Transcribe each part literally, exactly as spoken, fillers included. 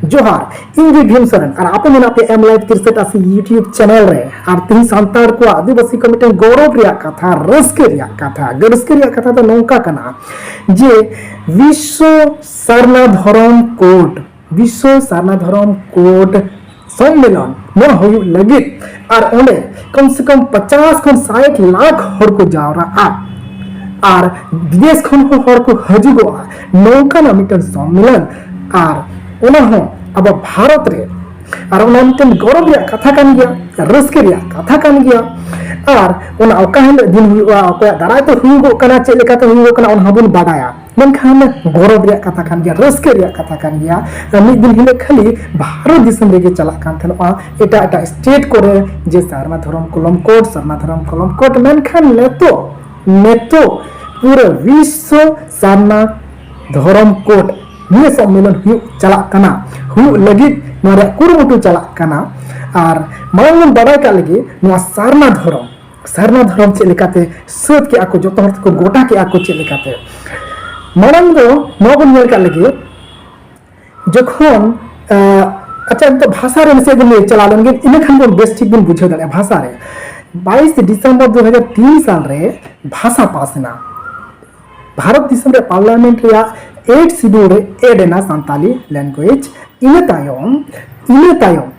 ᱡᱚᱦᱟᱨ, ᱤᱧ ᱜᱮ ᱵᱷᱤᱢ ᱥᱚᱨᱮᱱ ᱟᱨ ᱟᱯᱮ ᱢᱮᱱᱟᱜ ᱯᱮᱭᱟ ᱮᱢ ᱞᱟᱭᱤᱵᱷ ᱛᱤᱨᱥᱮᱴ ᱟᱥᱤ YouTube ᱪᱮᱱᱮᱞ ᱨᱮ᱾ ᱟᱨ ᱛᱮᱦᱮᱧ ᱥᱟᱱᱛᱟᱲ ᱠᱚᱣᱟᱜ ᱟᱹᱫᱤᱵᱟᱹᱥᱤ ᱠᱚ ᱢᱤᱫᱴᱮᱱ ᱜᱚᱨᱚᱵᱽ ᱨᱮᱭᱟᱜ ᱠᱟᱛᱷᱟ, ᱨᱟᱹᱥᱠᱟᱹ ᱨᱮᱭᱟᱜ ᱠᱟᱛᱷᱟ, ᱨᱟᱹᱥᱠᱟᱹ ᱨᱮᱭᱟᱜ ᱠᱟᱛᱷᱟ ᱫᱚ ᱱᱚᱝᱠᱟ ᱠᱟᱱᱟ ᱡᱮ ᱵᱤᱥᱥᱚ ᱥᱟᱨᱱᱟ ᱫᱷᱚᱨᱚᱢ ᱠᱳᱰ, ᱵᱤᱥᱥᱚ ᱥᱟᱨᱱᱟ ᱫᱷᱚᱨᱚᱢ ᱠᱳᱰ ᱥᱚᱢᱢᱮᱞᱚᱱ ᱱᱚᱣᱟ ᱦᱩᱭᱩᱜ ᱞᱟᱹᱜᱤᱫ ᱟᱨ ᱚᱸᱰᱮ ᱠᱚᱢ ᱥᱮ ᱠᱚᱢ ᱯᱚᱪᱟᱥ ᱠᱷᱚᱱ ᱥᱟᱴ ᱞᱟᱠᱷ ᱦᱚᱲ ᱠᱚ ᱡᱟᱣᱨᱟᱜᱼᱟ ᱟᱨ ᱵᱤᱫᱮᱥ ᱠᱷᱚᱱ ᱦᱚᱸ ᱦᱚᱲ ᱠᱚ ᱦᱤᱡᱩᱜᱚᱜᱼᱟ ᱱᱚᱝᱠᱟᱱᱟᱜ ᱢᱤᱫᱴᱮᱱ ᱥᱚᱢᱢᱮᱞᱚᱱ᱾ ᱟᱨ ᱚᱱᱟ ᱦᱚᱸ ᱟᱵᱚ ᱵᱷᱟᱨᱚᱛ ᱨᱮ, ᱟᱨ ᱚᱱᱟ ᱢᱤᱫᱴᱮᱱ ᱜᱚᱨᱚᱵᱽ ᱨᱮᱭᱟᱜ ᱠᱟᱛᱷᱟ ᱠᱟᱱ ᱜᱮᱭᱟ, ᱨᱟᱹᱥᱠᱟᱹ ᱨᱮᱭᱟᱜ ᱠᱟᱛᱷᱟ ᱠᱟᱱ ᱜᱮᱭᱟ᱾ ᱟᱨ ᱚᱱᱟ ᱚᱠᱟ ᱦᱤᱞᱳᱜ ᱫᱤᱱ ᱦᱩᱭᱩᱜᱼᱟ, ᱚᱠᱚᱭᱟᱜ ᱫᱟᱨᱟᱭ ᱛᱮ ᱦᱩᱭᱩᱜᱚᱜ ᱠᱟᱱᱟ, ᱪᱮᱫ ᱞᱮᱠᱟᱛᱮ ᱦᱩᱭᱩᱜᱚᱜ ᱠᱟᱱᱟ, ᱚᱱᱟ ᱦᱚᱸᱵᱚᱱ ᱵᱟᱰᱟᱭᱟ᱾ ᱢᱮᱱᱠᱷᱟᱱ ᱜᱚᱨᱚᱵᱽ ᱨᱮᱭᱟᱜ ᱠᱟᱛᱷᱟ ᱠᱟᱱ ᱜᱮᱭᱟ, ᱨᱟᱹᱥᱠᱟᱹ ᱨᱮᱭᱟᱜ ᱠᱟᱛᱷᱟ ᱠᱟᱱ ᱜᱮᱭᱟ᱾ ᱢᱤᱫ ᱫᱤᱱ ᱦᱤᱞᱳᱜ ᱠᱷᱟᱹᱞᱤ ᱵᱷᱟᱨᱚᱛ ᱫᱤᱥᱚᱢ ᱨᱮᱜᱮ ᱪᱟᱞᱟᱜ ᱠᱟᱱ ᱛᱟᱦᱮᱱᱚᱜᱼᱟ, ᱮᱴᱟᱜ ᱮᱴᱟᱜ ᱥᱴᱮᱴ ᱠᱚᱨᱮ ᱡᱮ ᱥᱟᱨᱱᱟ ᱫᱷᱚᱨᱚᱢ ᱠᱚᱞᱚᱢ ᱠᱳᱰ, ᱥᱟᱨᱱᱟ ᱫᱷᱚᱨᱚᱢ ᱠᱚᱞᱚᱢ ᱠᱳᱰ᱾ ᱢᱮᱱᱠᱷᱟᱱ ᱱᱤᱛᱚᱜ, ᱱᱤᱛᱚᱜ ᱯᱩᱨᱟᱹ ᱵᱤᱥᱥᱚ ᱥᱟᱨᱱᱟ ᱫᱷᱚᱨᱚᱢ ᱠᱳᱰ ᱱᱤᱭᱟᱹ ᱥᱚᱢᱢᱮᱞᱚᱱ ᱦᱩᱭᱩᱜ ᱪᱟᱞᱟᱜ ᱠᱟᱱᱟ, ᱦᱩᱭᱩᱜ ᱞᱟᱹᱜᱤᱫ ᱱᱚᱣᱟ ᱨᱮᱭᱟᱜ ᱠᱩᱨᱩᱢᱩᱴᱩ ᱪᱟᱞᱟᱜ ᱠᱟᱱᱟ᱾ ᱟᱨ ᱢᱟᱲᱟᱝ ᱵᱚᱱ ᱵᱟᱰᱟᱭ ᱠᱟᱜ ᱞᱮᱜᱮ ᱱᱚᱣᱟ ᱥᱟᱨᱱᱟ ᱫᱷᱚᱨᱚᱢ, ᱥᱟᱨᱱᱟ ᱫᱷᱚᱨᱚᱢ ᱪᱮᱫ ᱞᱮᱠᱟᱛᱮ ᱥᱟᱹᱛ ᱠᱮᱜᱼᱟ ᱠᱚ, ᱡᱚᱛᱚ ᱦᱚᱲ ᱛᱮᱠᱚ ᱜᱚᱴᱟ ᱠᱮᱜᱼᱟ ᱠᱚ ᱪᱮᱫ ᱞᱮᱠᱟᱛᱮ᱾ ᱢᱟᱲᱟᱝ ᱫᱚ ᱱᱚᱣᱟ ᱵᱚᱱ ᱧᱮᱞ ᱠᱟᱜ ᱞᱮᱜᱮ, ᱡᱚᱠᱷᱚᱱ, ᱟᱸ, ᱟᱪᱪᱷᱟ, ᱱᱤᱛᱚᱜ ᱵᱷᱟᱥᱟ ᱨᱮ ᱱᱟᱥᱮᱭᱟᱜ ᱵᱚᱱ ᱞᱟᱹᱭ ᱪᱟᱞᱟᱣ ᱞᱮᱱ ᱜᱮ, ᱤᱱᱟᱹ ᱠᱷᱟᱱ ᱵᱚᱱ ᱵᱮᱥ ᱴᱷᱤᱠ ᱵᱚᱱ ᱵᱩᱡᱷᱟᱹᱣ ᱫᱟᱲᱮᱭᱟᱜᱼᱟ ᱵᱷᱟᱥᱟ ᱨᱮ᱾ ᱵᱟᱭᱤᱥ ᱰᱤᱥᱮᱢᱵᱚᱨ ᱫᱩ ᱦᱟᱡᱟᱨ ᱛᱤᱱ ᱥᱟᱞ ᱨᱮ ᱵᱷᱟᱥᱟ ᱯᱟᱥ ᱮᱱᱟ᱾ ᱵᱷᱟᱨᱚᱛ ᱫᱤᱥᱚᱢ ᱨᱮ ᱯᱟᱨᱞᱟᱢᱮᱱᱴ ᱨᱮᱭᱟᱜ ᱮᱭᱤᱴ ᱥᱤᱰᱩᱞ ᱨᱮ ᱮᱰ ᱮᱱᱟ ᱥᱟᱱᱛᱟᱞᱤ ᱞᱮᱝᱜᱩᱭᱮᱡᱽ᱾ ᱤᱱᱟᱹ ᱛᱟᱭᱚᱢ, ᱤᱱᱟᱹ ᱛᱟᱭᱚᱢ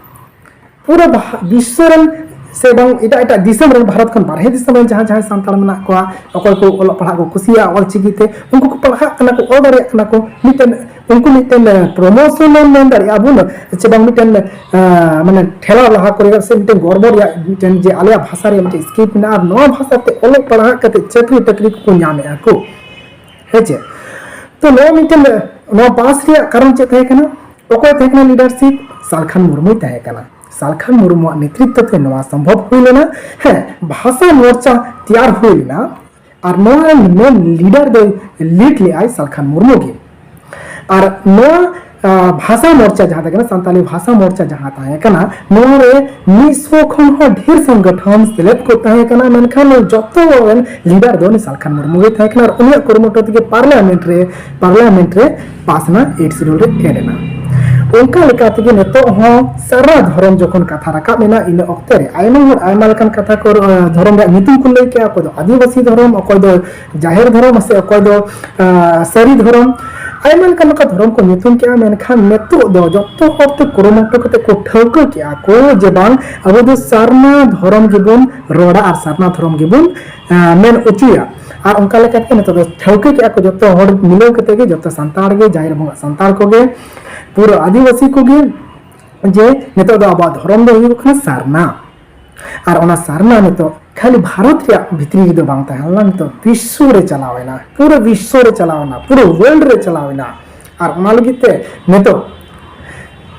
ᱯᱩᱨᱟᱹ ᱵᱷᱟ-, ᱵᱤᱥᱥᱚ ᱨᱮᱱ ᱥᱮ ᱵᱟᱝ ᱮᱴᱟᱜ ᱮᱴᱟᱜ ᱫᱤᱥᱚᱢ ᱨᱮᱱ, ᱵᱷᱟᱨᱚᱛ ᱠᱷᱚᱱ ᱵᱟᱨᱦᱮ ᱫᱤᱥᱚᱢ ᱨᱮᱱ ᱡᱟᱦᱟᱸ ᱡᱟᱦᱟᱸᱭ ᱥᱟᱱᱛᱟᱲ ᱢᱮᱱᱟᱜ ᱠᱚᱣᱟ, ᱚᱠᱚᱭ ᱠᱚ ᱚᱞᱚᱜ ᱯᱟᱲᱦᱟᱜ ᱠᱚ ᱠᱩᱥᱤᱭᱟᱜᱼᱟ ᱚᱞ ᱪᱤᱠᱤ ᱛᱮ, ᱩᱱᱠᱩ ᱠᱚ ᱯᱟᱲᱦᱟᱜ ᱠᱟᱱᱟ ᱠᱚ, ᱚᱞ ᱫᱟᱲᱮᱭᱟᱜ ᱠᱟᱱᱟ ᱠᱚ, ᱢᱤᱫᱴᱮᱱ ᱩᱱᱠᱩ ᱢᱤᱫᱴᱮᱱ, ᱮ, ᱯᱨᱚᱢᱳᱥᱚᱱ ᱮᱢ ᱢᱮᱱ ᱫᱟᱲᱮᱭᱟᱜᱼᱟ ᱵᱚᱱ, ᱥᱮ ᱵᱟᱝ ᱢᱤᱫᱴᱮᱱ, ᱮ, ᱢᱟᱱᱮ ᱴᱷᱮᱞᱟᱣ ᱞᱟᱦᱟ ᱠᱚᱨᱮ ᱥᱮ ᱢᱤᱫᱴᱮᱱ ᱜᱚᱨᱵᱚ ᱨᱮᱭᱟᱜ ᱢᱤᱫᱴᱮᱱ ᱡᱮ ᱟᱞᱮᱭᱟᱜ ᱵᱷᱟᱥᱟ ᱨᱮ ᱢᱤᱫᱴᱮᱱ ᱥᱠᱤᱞ ᱢᱮᱱᱟᱜᱼᱟ ᱟᱨ ᱱᱚᱣᱟ ᱵᱷᱟᱥᱟ ᱛᱮ ᱚᱞᱚᱜ ᱯᱟᱲᱦᱟᱜ ᱠᱟᱛᱮ ᱪᱟᱹᱠᱨᱤ ᱴᱟᱹᱠᱨᱤ ᱠᱚᱠᱚ ᱧᱟᱢᱮᱫᱼᱟ ᱠᱚ᱾ ᱦᱮᱸ ᱪᱮ? ᱛᱚ ᱱᱚᱣᱟ ᱢᱤᱫᱴᱮᱱ, ᱱᱚᱣᱟ ᱯᱟᱥ ᱨᱮᱭᱟᱜ ᱠᱟᱨᱚᱱ ᱪᱮᱫ ᱛᱟᱦᱮᱸ ᱠᱟᱱᱟ? ᱚᱠᱚᱭ ᱛᱟᱦᱮᱸ ᱠᱟᱱᱟ ᱞᱤᱰᱟᱨᱥᱤᱯ? ᱥᱟᱞᱠᱷᱟᱱ ᱢᱩᱨᱢᱩᱭ ᱛᱟᱦᱮᱸ ᱠᱟᱱᱟ᱾ ᱥᱟᱞᱠᱷᱟᱱ ᱢᱩᱨᱢᱩᱣᱟᱜ ᱱᱮᱛᱨᱤᱛᱵ ᱛᱮ ᱱᱚᱣᱟ ᱥᱚᱢᱵᱷᱚᱵ ᱦᱩᱭ ᱞᱮᱱᱟ᱾ ᱦᱮᱸ, ᱵᱷᱟᱥᱟ ᱢᱳᱨᱪᱟ ᱛᱮᱭᱟᱨ ᱦᱩᱭ ᱞᱮᱱᱟ ᱟᱨ ᱱᱚᱣᱟ ᱨᱮᱱ ᱢᱮᱱ ᱞᱤᱰᱟᱨ ᱫᱚᱭ ᱞᱤᱰ ᱞᱮᱫᱟᱭ ᱥᱟᱞᱠᱷᱟᱱ ᱢᱩᱨᱢᱩ ᱜᱮ᱾ ᱟᱨ ᱱᱚᱣᱟ, ᱟ, ᱵᱷᱟᱥᱟ ᱢᱳᱨᱪᱟ ᱡᱟᱦᱟᱸ ᱛᱟᱦᱮᱸ ᱠᱟᱱᱟ, ᱥᱟᱱᱛᱟᱞᱤ ᱵᱷᱟᱥᱟ ᱢᱳᱨᱪᱟ ᱡᱟᱦᱟᱸ ᱛᱟᱦᱮᱸ ᱠᱟᱱᱟ, ᱱᱚᱣᱟ ᱨᱮ ᱢᱤᱫ ᱥᱚ ᱠᱷᱚᱱ ᱦᱚᱸ ᱰᱷᱮᱨ ᱥᱚᱝᱜᱚᱴᱷᱚᱱ ᱥᱮᱞᱮᱫ ᱠᱚ ᱛᱟᱦᱮᱸ ᱠᱟᱱᱟ, ᱢᱮᱱᱠᱷᱟᱱ ᱡᱚᱛᱚ ᱨᱮᱱ ᱞᱤᱰᱟᱨ ᱫᱚ ᱩᱱᱤ ᱥᱟᱞᱠᱷᱟᱱ ᱢᱩᱨᱢᱩ ᱜᱮ ᱛᱟᱦᱮᱸ ᱠᱟᱱᱟ᱾ ᱟᱨ ᱩᱱᱤᱭᱟᱜ ᱠᱩᱨᱩᱢᱩᱴᱩ ᱛᱮᱜᱮ ᱯᱟᱨᱞᱟᱢᱮᱱᱴ ᱨᱮ, ᱯᱟᱨᱞᱟᱢᱮᱱᱴ ᱨᱮ ᱯᱟᱥ ᱮᱱᱟ, ᱮᱭᱤᱴ ᱥᱤᱰᱩᱞ ᱨᱮ ᱮᱰ ᱮᱱᱟ᱾ ᱚᱱᱠᱟ ᱞᱮᱠᱟ ᱛᱮᱜᱮ ᱱᱤᱛᱚᱜ ᱦᱚᱸ ᱥᱟᱨᱱᱟ ᱫᱷᱚᱨᱚᱢ ᱡᱚᱠᱷᱚᱱ ᱠᱟᱛᱷᱟ ᱨᱟᱠᱟᱵ ᱮᱱᱟ, ᱤᱱᱟᱹ ᱚᱠᱛᱮ ᱨᱮ ᱟᱭᱢᱟ ᱦᱚᱲ ᱟᱭᱢᱟ ᱞᱮᱠᱟᱱ ᱠᱟᱛᱷᱟ ᱠᱚ, ᱟᱸ, ᱫᱷᱚᱨᱚᱢ ᱨᱮᱭᱟᱜ ᱧᱩᱛᱩᱢ ᱠᱚ ᱞᱟᱹᱭ ᱠᱮᱜᱼᱟ᱾ ᱚᱠᱚᱭ ᱫᱚ ᱟᱹᱫᱤᱵᱟᱹᱥᱤ ᱫᱷᱚᱨᱚᱢ, ᱚᱠᱚᱭ ᱫᱚ ᱡᱟᱦᱮᱨ ᱫᱷᱚᱨᱚᱢ, ᱥᱮ ᱚᱠᱚᱭ ᱫᱚ, ᱟᱸ, ᱥᱟᱹᱨᱤ ᱫᱷᱚᱨᱚᱢ, ᱟᱭᱢᱟ ᱞᱮᱠᱟᱱ ᱱᱚᱝᱠᱟ ᱫᱷᱚᱨᱚᱢ ᱠᱚ ᱧᱩᱛᱩᱢ ᱠᱮᱜᱼᱟ᱾ ᱢᱮᱱᱠᱷᱟᱱ ᱱᱤᱛᱚᱜ ᱫᱚ ᱡᱚᱛᱚ ᱦᱚᱲ ᱛᱮ ᱠᱩᱨᱩᱢᱩᱴᱩ ᱠᱟᱛᱮ ᱠᱚ ᱴᱷᱟᱹᱣᱠᱟᱹ ᱠᱮᱜᱼᱟ ᱠᱚ ᱡᱮ ᱵᱟᱝ, ᱟᱵᱚ ᱫᱚ ᱥᱟᱨᱱᱟ ᱫᱷᱚᱨᱚᱢ ᱜᱮᱵᱚᱱ ᱨᱚᱲᱟ ᱟᱨ ᱥᱟᱨᱱᱟ ᱫᱷᱚᱨᱚᱢ ᱜᱮᱵᱚᱱ, ᱟᱸ, ᱢᱮᱱ ᱚᱪᱚᱭᱟ᱾ ᱟᱨ ᱚᱱᱠᱟ ᱞᱮᱠᱟᱛᱮ ᱱᱤᱛᱚᱜ ᱫᱚ ᱴᱷᱟᱹᱣᱠᱟᱹ ᱠᱮᱜᱼᱟ ᱠᱚ ᱡᱚᱛᱚ ᱦᱚᱲ ᱢᱤᱞᱟᱹᱣ ᱠᱟᱛᱮ ᱜᱮ, ᱡᱚᱛᱚ ᱥᱟᱱᱛᱟᱲ ᱜᱮ, ᱡᱟᱦᱮᱨ ᱵᱚᱸᱜᱟ ᱥᱟᱱᱛᱟᱲ ᱠᱚᱜᱮ, ᱯᱩᱨᱟᱹ ᱟᱹᱫᱤᱵᱟᱹᱥᱤ ᱠᱚᱜᱮ, ᱡᱮ ᱱᱤᱛᱚᱜ ᱫᱚ ᱟᱵᱚᱣᱟᱜ ᱫᱷᱚᱨᱚᱢ ᱫᱚ ᱦᱩᱭᱩᱜ ᱠᱟᱱᱟ ᱥᱟᱨᱱᱟ᱾ ᱟᱨ ᱚᱱᱟ ᱥᱟᱨᱱᱟ ᱱᱤᱛᱚᱜ ᱠᱷᱟᱹᱞᱤ ᱵᱷᱟᱨᱚᱛ ᱨᱮᱭᱟᱜ ᱵᱷᱤᱛᱨᱤ ᱨᱮᱫᱚ ᱵᱟᱝ ᱛᱟᱦᱮᱸ ᱞᱮᱱᱟ, ᱱᱤᱛᱚᱜ ᱵᱤᱥᱥᱚ ᱨᱮ ᱪᱟᱞᱟᱣ ᱮᱱᱟ, ᱯᱩᱨᱟᱹ ᱵᱤᱥᱥᱚ ᱨᱮ ᱪᱟᱞᱟᱣ ᱮᱱᱟ, ᱯᱩᱨᱟᱹ ᱣᱟᱨᱞᱰ ᱨᱮ ᱪᱟᱞᱟᱣ ᱮᱱᱟ᱾ ᱟᱨ ᱚᱱᱟ ᱞᱟᱹᱜᱤᱫ ᱛᱮ ᱱᱤᱛᱚᱜ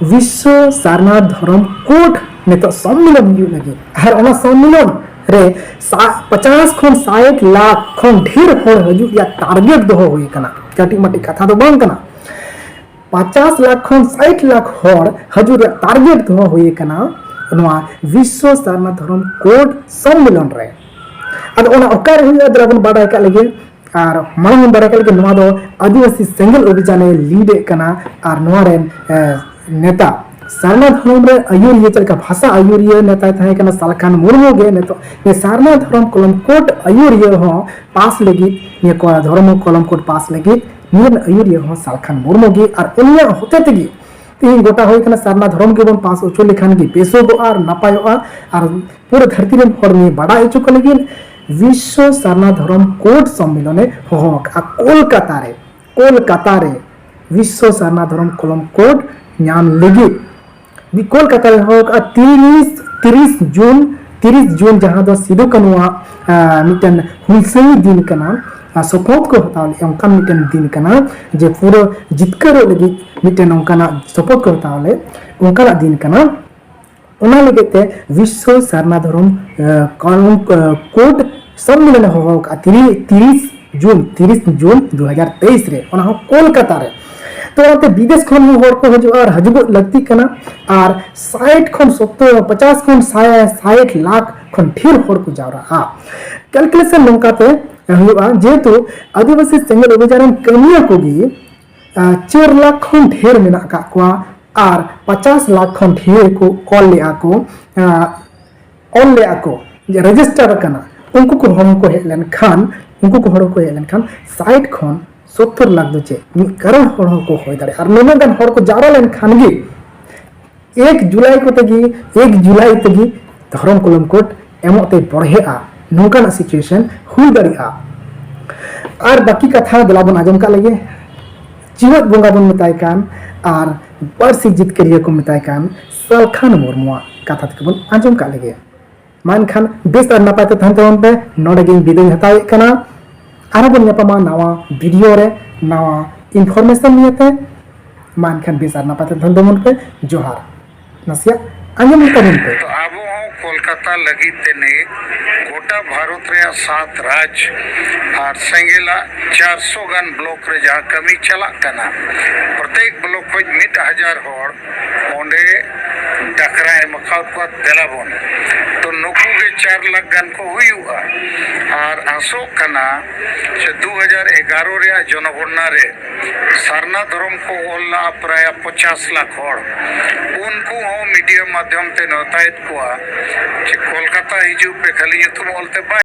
ᱵᱤᱥᱥᱚ ᱥᱟᱨᱱᱟ ᱫᱷᱚᱨᱚᱢ ᱠᱳᱰ ᱱᱤᱛᱚᱜ ᱥᱚᱢᱢᱮᱞᱚᱱ ᱦᱩᱭᱩᱜ ᱞᱟᱹᱜᱤᱫ, ᱟᱨ ᱚᱱᱟ ᱥᱚᱢᱢᱮᱞᱚᱱ ᱨᱮ ᱥᱟ-, ᱯᱚᱪᱟᱥ ᱠᱷᱚᱱ ᱥᱟᱴ ᱞᱟᱠᱷ ᱠᱷᱚᱱ ᱰᱷᱮᱨ ᱦᱚᱲ ᱦᱤᱡᱩᱜ ᱨᱮᱭᱟᱜ ᱴᱟᱨᱜᱮᱴ ᱫᱚᱦᱚ ᱦᱩᱭ ᱟᱠᱟᱱᱟ᱾ ᱠᱟᱹᱴᱤᱡ ᱢᱟᱹᱴᱤᱡ ᱠᱟᱛᱷᱟ ᱫᱚ ᱵᱟᱝ ᱠᱟᱱᱟ᱾ ᱯᱚᱪᱟᱥ ᱞᱟᱠᱷ ᱠᱷᱚᱱ ᱥᱟᱴ ᱞᱟᱠᱷ ᱦᱚᱲ ᱦᱤᱡᱩᱜ ᱨᱮᱭᱟᱜ ᱴᱟᱨᱜᱮᱴ ᱫᱚᱦᱚ ᱦᱩᱭ ᱟᱠᱟᱱᱟ ᱱᱚᱣᱟ ᱵᱤᱥᱥᱚ ᱥᱟᱨᱱᱟ ᱫᱷᱚᱨᱚᱢ ᱠᱳᱰ ᱥᱚᱢᱢᱮᱞᱚᱱ ᱨᱮ᱾ ᱟᱫᱚ ᱚᱱᱟ ᱚᱠᱟᱨᱮ ᱦᱩᱭᱩᱜᱼᱟ, ᱫᱮᱞᱟ ᱵᱚᱱ ᱵᱟᱰᱟᱭ ᱠᱟᱜ ᱞᱮᱜᱮ᱾ ᱟᱨ ᱢᱟᱲᱟᱝ ᱵᱚᱱ ᱵᱟᱰᱟᱭ ᱠᱟᱜ ᱞᱮᱜᱮ, ᱱᱚᱣᱟ ᱫᱚ ᱟᱹᱫᱤᱵᱟᱹᱥᱤ ᱥᱮᱸᱜᱮᱞ ᱚᱵᱷᱤᱡᱟᱱᱮ ᱞᱤᱰ ᱮᱫ ᱠᱟᱱᱟ᱾ ᱟᱨ ᱱᱚᱣᱟ ᱨᱮᱱ, ᱮ, ᱱᱮᱛᱟ ᱥᱟᱨᱱᱟ ᱫᱷᱚᱨᱚᱢ ᱨᱮ ᱟᱹᱭᱩᱨᱤᱭᱟᱹ, ᱪᱮᱫ ᱞᱮᱠᱟ ᱵᱷᱟᱥᱟ ᱟᱹᱭᱩᱨᱤᱭᱟᱹ ᱱᱮᱛᱟᱭ ᱛᱟᱦᱮᱸ ᱠᱟᱱᱟ ᱥᱟᱞᱠᱷᱟᱱ ᱢᱩᱨᱢᱩ ᱜᱮ, ᱱᱤᱛᱚᱜ ᱱᱤᱭᱟᱹ ᱥᱟᱨᱱᱟ ᱫᱷᱚᱨᱚᱢ ᱠᱚᱞᱚᱢ ᱠᱳᱰ ᱟᱹᱭᱩᱨᱤᱭᱟᱹ ᱦᱚᱸ ᱯᱟᱥ ᱞᱟᱹᱜᱤᱫ, ᱱᱤᱭᱟᱹ ᱠᱚ ᱫᱷᱚᱨᱚᱢ ᱠᱚᱞᱚᱢ ᱠᱳᱰ ᱯᱟᱥ ᱞᱟᱹᱜᱤᱫ ᱱᱤᱭᱟᱹ ᱟᱹᱭᱩᱨᱤᱭᱟᱹ ᱦᱚᱸ ᱥᱟᱞᱠᱷᱟᱱ ᱢᱩᱨᱢᱩ ᱜᱮ᱾ ᱟᱨ ᱩᱱᱤᱭᱟᱜ ᱦᱚᱛᱮ ᱛᱮᱜᱮ ᱛᱮᱦᱮᱧ ᱜᱚᱴᱟ ᱦᱩᱭ ᱠᱟᱱᱟ, ᱥᱟᱨᱱᱟ ᱫᱷᱚᱨᱚᱢ ᱜᱮᱵᱚᱱ ᱯᱟᱥ ᱦᱚᱪᱚ ᱞᱮᱠᱷᱟᱱ ᱜᱮ ᱵᱮᱥᱚᱜᱚᱜᱼᱟ ᱟᱨ ᱱᱟᱯᱟᱭᱚᱜᱼᱟ᱾ ᱟᱨ ᱯᱩᱨᱟᱹ ᱫᱷᱟᱹᱨᱛᱤ ᱨᱮᱱ ᱦᱚᱲ ᱱᱤᱭᱟᱹ ᱵᱟᱰᱟᱭ ᱦᱚᱪᱚ ᱠᱚ ᱞᱟᱹᱜᱤᱫ ᱵᱤᱥᱥᱚ ᱥᱟᱨᱱᱟ ᱫᱷᱚᱨᱚᱢ ᱠᱳᱰ ᱥᱚᱢᱢᱮᱞᱚᱱᱮ ᱦᱚᱦᱚ ᱟᱠᱟᱫᱼᱟ ᱠᱳᱞᱠᱟᱛᱟ ᱨᱮ᱾ ᱠᱳᱞᱠᱟᱛᱟ ᱨᱮ ᱵᱤᱥᱥᱚ ᱥᱟᱨᱱᱟ ᱫᱷᱚᱨᱚᱢ ᱠᱚᱞᱚᱢ ᱠᱳᱰ ᱧᱟᱢ ᱞᱟᱹᱜᱤᱫ ᱠᱳᱞᱠᱟᱛᱟ ᱨᱮ ᱦᱚᱦᱚ ᱟᱠᱟᱫᱼᱟ᱾ ᱛᱤᱨᱤᱥ, ᱛᱤᱨᱤᱥ ᱡᱩᱱ, ᱛᱤᱨᱤᱥ ᱡᱩᱱ, ᱡᱟᱦᱟᱸ ᱫᱚ ᱥᱤᱫᱩ ᱠᱟᱹᱱᱩᱣᱟᱜ, ᱟᱸ, ᱢᱤᱫᱴᱮᱱ ᱦᱩᱞᱥᱟᱹᱭ ᱫᱤᱱ ᱠᱟᱱᱟ, ᱟᱨ ᱥᱚᱯᱚᱛ ᱠᱚ ᱦᱟᱛᱟᱣ ᱞᱮᱫᱼᱟ, ᱚᱱᱠᱟᱱ ᱢᱤᱫᱴᱮᱱ ᱫᱤᱱ ᱠᱟᱱᱟ ᱡᱮ ᱯᱩᱨᱟᱹ ᱡᱤᱛᱠᱟᱹᱨᱚᱜ ᱞᱟᱹᱜᱤᱫ ᱢᱤᱫᱴᱮᱱ ᱚᱱᱠᱟᱱᱟᱜ ᱥᱚᱯᱚᱛ ᱠᱚ ᱦᱟᱛᱟᱣ ᱞᱮᱫ, ᱚᱱᱠᱟᱱᱟᱜ ᱫᱤᱱ ᱠᱟᱱᱟ᱾ ᱚᱱᱟ ᱞᱟᱹᱜᱤᱫ ᱛᱮ ᱵᱤᱥᱥᱚ ᱥᱟᱨᱱᱟ ᱫᱷᱚᱨᱚᱢ, ᱮ, ᱠᱚᱞᱚᱢ, ᱮ, ᱠᱳᱰ ᱥᱚᱢᱢᱮᱞᱚᱱᱮ ᱦᱚᱦᱚ ᱟᱠᱟᱫᱼᱟ᱾ ᱛᱤᱨᱤ-, ᱛᱤᱨᱤᱥ ᱡᱩᱱ, ᱛᱤᱨᱤᱥ ᱡᱩᱱ ᱫᱩ ᱦᱟᱡᱟᱨ ᱛᱮᱭᱤᱥ ᱨᱮ, ᱚᱱᱟ ᱦᱚᱸ ᱠᱳᱞᱠᱟᱛᱟ ᱨᱮ᱾ ᱛᱚ ᱚᱱᱟᱛᱮ ᱵᱤᱫᱮᱥ ᱠᱷᱚᱱ ᱦᱚᱸ ᱦᱚᱲ ᱠᱚ ᱦᱤᱡᱩᱜᱼᱟ ᱟᱨ ᱦᱤᱡᱩᱜᱚᱜ ᱞᱟᱹᱠᱛᱤᱜ ᱠᱟᱱᱟ᱾ ᱟᱨ ᱥᱟᱴ ᱠᱷᱚᱱ ᱥᱚᱛᱛᱚᱨ, ᱯᱚᱪᱟᱥ ᱠᱷᱚᱱ ᱥᱟᱭ-, ᱥᱟᱴ ᱞᱟᱠᱷ ᱠᱷᱚᱱ ᱰᱷᱮᱨ ᱦᱚᱲ ᱠᱚ ᱡᱟᱣᱨᱟᱜᱼᱟ᱾ ᱠᱮᱞᱠᱩᱞᱮᱥᱚᱱ ᱱᱚᱝᱠᱟᱛᱮ ᱦᱩᱭᱩᱜᱼᱟ, ᱡᱮᱦᱮᱛᱩ ᱟᱹᱫᱤᱵᱟᱹᱥᱤ ᱥᱮᱸᱜᱮᱞ ᱚᱵᱷᱤᱡᱟᱱ ᱨᱮᱱ ᱠᱟᱹᱢᱤᱭᱟᱹ ᱠᱚᱜᱮ, ᱟᱸ, ᱪᱟᱨ ᱞᱟᱠᱷ ᱠᱷᱚᱱ ᱰᱷᱮᱨ ᱢᱮᱱᱟᱜ ᱟᱠᱟᱫ ᱠᱚᱣᱟ ᱟᱨ ᱯᱚᱪᱟᱥ ᱞᱟᱠᱷ ᱠᱷᱚᱱ ᱰᱷᱮᱨ ᱠᱚ ᱚᱞ ᱞᱮᱜᱼᱟ ᱠᱚ, ᱟᱸ, ᱚᱞ ᱞᱮᱜᱼᱟ ᱠᱚ, ᱡᱮ ᱨᱮᱡᱤᱥᱴᱟᱨ ᱟᱠᱟᱱᱟ, ᱩᱱᱠᱩ ᱠᱚ ᱦᱚᱲ ᱦᱚᱸᱠᱚ ᱦᱮᱡ ᱞᱮᱱᱠᱷᱟᱱ, ᱩᱱᱠᱩ ᱠᱚ ᱦᱚᱲ ᱦᱚᱸᱠᱚ ᱦᱮᱡ ᱞᱮᱱᱠᱷᱟᱱ ᱥᱟᱴ ᱠᱷᱚᱱ ᱥᱚᱛᱛᱚᱨ ᱞᱟᱠᱷ ᱫᱚ ᱪᱮᱫ, ᱢᱤᱫ ᱠᱟᱨᱚᱲ ᱦᱚᱲ ᱦᱚᱸᱠᱚ ᱦᱩᱭ ᱫᱟᱲᱮᱭᱟᱜᱼᱟ᱾ ᱟᱨ ᱱᱩᱱᱟᱹᱜ ᱜᱟᱱ ᱦᱚᱲ ᱠᱚ ᱡᱟᱣᱨᱟ ᱞᱮᱱᱠᱷᱟᱱ ᱜᱮ ᱮᱠ ᱡᱩᱞᱟᱭ ᱠᱚᱛᱮ ᱜᱮ, ᱮᱠ ᱡᱩᱞᱟᱭ ᱛᱮᱜᱮ ᱫᱷᱚᱨᱚᱢ ᱠᱚᱞᱚᱢ ᱠᱳᱰ ᱮᱢᱚᱜ ᱛᱮ ᱵᱚᱲᱦᱮᱜᱼᱟ, ᱱᱚᱝᱠᱟᱱᱟᱜ situation ᱦᱩᱭ ᱫᱟᱲᱮᱭᱟᱜᱼᱟ᱾ ᱟᱨ ᱵᱟᱹᱠᱤ ᱠᱟᱛᱷᱟ ᱫᱮᱞᱟ ᱵᱚᱱ ᱟᱸᱡᱚᱢ ᱠᱟᱜ ᱞᱮᱜᱮ᱾ ᱪᱤᱣᱟᱹᱫ ᱵᱚᱸᱜᱟ ᱵᱚᱱ ᱢᱮᱛᱟᱭ ᱠᱟᱱ ᱟᱨ ᱯᱟᱹᱨᱥᱤ ᱡᱤᱛᱠᱟᱹᱨᱤᱭᱟᱹ ᱠᱚ ᱢᱮᱛᱟᱭ ᱠᱟᱱ ᱥᱟᱞᱠᱷᱟᱱ ᱢᱩᱨᱢᱩᱣᱟᱜ ᱠᱟᱛᱷᱟ ᱛᱮᱜᱮ ᱵᱚᱱ ᱟᱸᱡᱚᱢ ᱠᱟᱜ ᱞᱮᱜᱮ᱾ ᱢᱟ ᱮᱱᱠᱷᱟᱱ ᱵᱮᱥ ᱟᱨ ᱱᱟᱯᱟᱭ ᱛᱮ ᱛᱟᱦᱮᱱ ᱛᱟᱵᱚᱱ ᱯᱮ᱾ ᱱᱚᱰᱮ ᱜᱮᱧ ᱵᱤᱫᱟᱹᱭ ᱦᱟᱛᱟᱣᱮᱫ ᱠᱟᱱᱟ᱾ ᱟᱨᱦᱚᱸ ᱵᱚᱱ ᱧᱟᱯᱟᱢᱟ ᱱᱟᱣᱟ video ᱨᱮ, ᱱᱟᱣᱟ information ᱱᱤᱭᱮᱛᱮ᱾ ᱢᱟ ᱮᱱᱠᱷᱟᱱ ᱵᱮᱥ ᱟᱨ ᱱᱟᱯᱟᱭ ᱛᱮ ᱛᱟᱦᱮᱱ ᱛᱟᱵᱚᱱ ᱯᱮ᱾ ᱡᱚᱦᱟᱨ᱾ ᱱᱟᱥᱮᱭᱟᱜ ᱟᱸᱡᱚᱢ ᱛᱟᱵᱚᱱ ᱯᱮ᱾ ᱛᱚ ᱟᱵᱚ ᱦᱚᱸ ᱠᱳᱞᱠᱟᱛᱟ ᱞᱟᱹᱜᱤᱫ ᱛᱮ ᱱᱤᱛ ᱜᱚᱴᱟ ᱵᱷᱟᱨᱚᱛ ᱨᱮᱭᱟᱜ ᱥᱟᱛ ᱨᱟᱡᱽ ᱟᱨ ᱥᱮᱸᱜᱮᱞᱟᱜ ᱪᱟᱨᱥᱚ ᱜᱟᱱ ᱵᱞᱚᱠ ᱨᱮ ᱡᱟᱦᱟᱸ ᱠᱟᱹᱢᱤ ᱪᱟᱞᱟᱜ ᱠᱟᱱᱟ, ᱯᱨᱚᱛᱮᱠ ᱵᱞᱚᱠ ᱠᱷᱚᱱ ᱢᱤᱫ ᱦᱟᱡᱟᱨ ᱦᱚᱲ ᱚᱸᱰᱮ ᱰᱟᱠᱨᱟ ᱮᱢ ᱟᱠᱟᱫ ᱠᱚᱣᱟ, ᱫᱮᱞᱟᱵᱚᱱ᱾ ᱛᱚ ᱱᱩᱠᱩ ᱜᱮ ᱪᱟᱨ ᱞᱟᱠᱷ ᱜᱟᱱ ᱠᱚ ᱦᱩᱭᱩᱜᱼᱟ᱾ ᱟᱨ ᱟᱥᱚᱜ ᱠᱟᱱᱟ ᱥᱮ ᱫᱩ ᱦᱟᱡᱟᱨ ᱮᱜᱟᱨᱚ ᱨᱮᱭᱟᱜ ᱡᱚᱱᱚᱜᱚᱬᱱᱟ ᱨᱮ ᱥᱟᱨᱱᱟ ᱫᱷᱚᱨᱚᱢ ᱠᱚ ᱚᱞ ᱞᱟᱜᱼᱟ ᱯᱨᱟᱭ ᱯᱚᱪᱟᱥ ᱞᱟᱠᱷ ᱦᱚᱲ᱾ ᱩᱱᱠᱩ ᱦᱚᱸ ᱢᱤᱰᱤᱭᱟ ᱢᱟᱫᱽᱫᱷᱚᱢ ᱛᱮ ᱱᱮᱣᱛᱟᱭᱮᱫ ᱠᱚᱣᱟ ᱡᱮ ᱠᱳᱞᱠᱟᱛᱟ ᱦᱤᱡᱩᱜ ᱯᱮ, ᱠᱷᱟᱹᱞᱤ ᱧᱩᱛᱩᱢ ᱚᱞ ᱛᱮ ᱵᱟᱭ